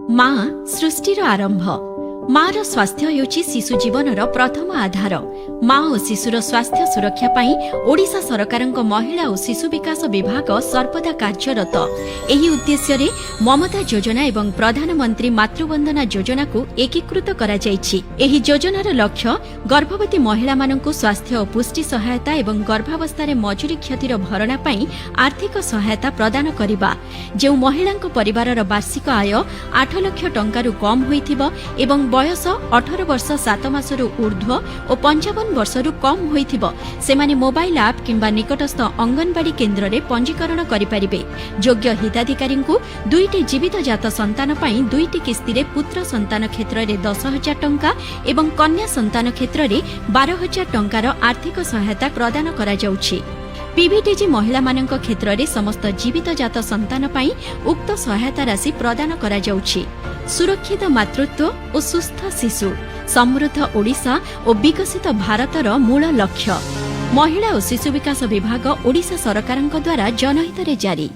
ମା ସୃଷ୍ଟିର ଆରମ୍ଭ। ମାର ସ୍ୱାସ୍ଥ୍ୟ ହେଉଛି ଶିଶୁ ଜୀବନର ପ୍ରଥମ ଆଧାର। ମା ଓ ଶିଶୁର ସ୍ୱାସ୍ଥ୍ୟ ସୁରକ୍ଷା ପାଇଁ ଓଡ଼ିଶା ସରକାରଙ୍କ ମହିଳା ଓ ଶିଶୁ ବିକାଶ ବିଭାଗ ସର୍ବଦା କାର୍ଯ୍ୟରତ। ଏହି ଉଦ୍ଦେଶ୍ୟରେ ମମତା ଯୋଜନା ଏବଂ ପ୍ରଧାନମନ୍ତ୍ରୀ ମାତୃବନ୍ଦନା ଯୋଜନାକୁ ଏକୀକୃତ କରାଯାଇଛି। ଏହି ଯୋଜନାର ଲକ୍ଷ୍ୟ ଗର୍ଭବତୀ ମହିଳାମାନଙ୍କୁ ସ୍ୱାସ୍ଥ୍ୟ ଓ ପୁଷ୍ଟି ସହାୟତା ଏବଂ ଗର୍ଭାବସ୍ଥାରେ ମଜୁରୀ କ୍ଷତିର ଭରଣା ପାଇଁ ଆର୍ଥିକ ସହାୟତା ପ୍ରଦାନ କରିବା। ଯେଉଁ ମହିଳାଙ୍କ ପରିବାରର ବାର୍ଷିକ ଆୟ 8 ଲକ୍ଷ ଟଙ୍କାରୁ କମ୍ ହୋଇଥିବ ଏବଂ ବୟସ 18 ବର୍ଷ 7 ମାସରୁ ଊର୍ଦ୍ଧ୍ୱ ଓ 55 ବର୍ଷରୁ କମ୍ ହୋଇଥିବ, ସେମାନେ ମୋବାଇଲ ଆପ୍ କିମ୍ବା ନିକଟସ୍ଥ ଅଙ୍ଗନବାଡି କେନ୍ଦ୍ରରେ ପଞ୍ଜୀକରଣ କରିପାରିବେ। ଯୋଗ୍ୟ ହିତାଧିକାରୀଙ୍କୁ ଦୁଇଟି ଜୀବିତଜାତ ସନ୍ତାନ ପାଇଁ ଦୁଇଟି କିସ୍ତିରେ ପୁତ୍ର ସନ୍ତାନ କ୍ଷେତ୍ରରେ 10,000 ଟଙ୍କା ଏବଂ କନ୍ୟା ସନ୍ତାନ କ୍ଷେତ୍ରରେ 12,000 ଟଙ୍କାର ଆର୍ଥିକ ସହାୟତା ପ୍ରଦାନ କରାଯାଉଛି। ପିଭିଟିଜି ମହିଳାମାନଙ୍କ କ୍ଷେତ୍ରରେ ସମସ୍ତ ଜୀବିତଜାତ ସନ୍ତାନ ପାଇଁ ଉକ୍ତ ସହାୟତା ରାଶି ପ୍ରଦାନ କରାଯାଉଛି। ସୁରକ୍ଷିତ ମାତୃତ୍ୱ ଓ ସୁସ୍ଥ ଶିଶୁ ସମୃଦ୍ଧ ଓଡ଼ିଶା ଓ ବିକଶିତ ଭାରତର ମୂଳ ଲକ୍ଷ୍ୟ। ମହିଳା ଓ ଶିଶୁ ବିକାଶ ବିଭାଗ, ଓଡ଼ିଶା ସରକାରଙ୍କ ଦ୍ୱାରା ଜନହିତରେ ଜାରି।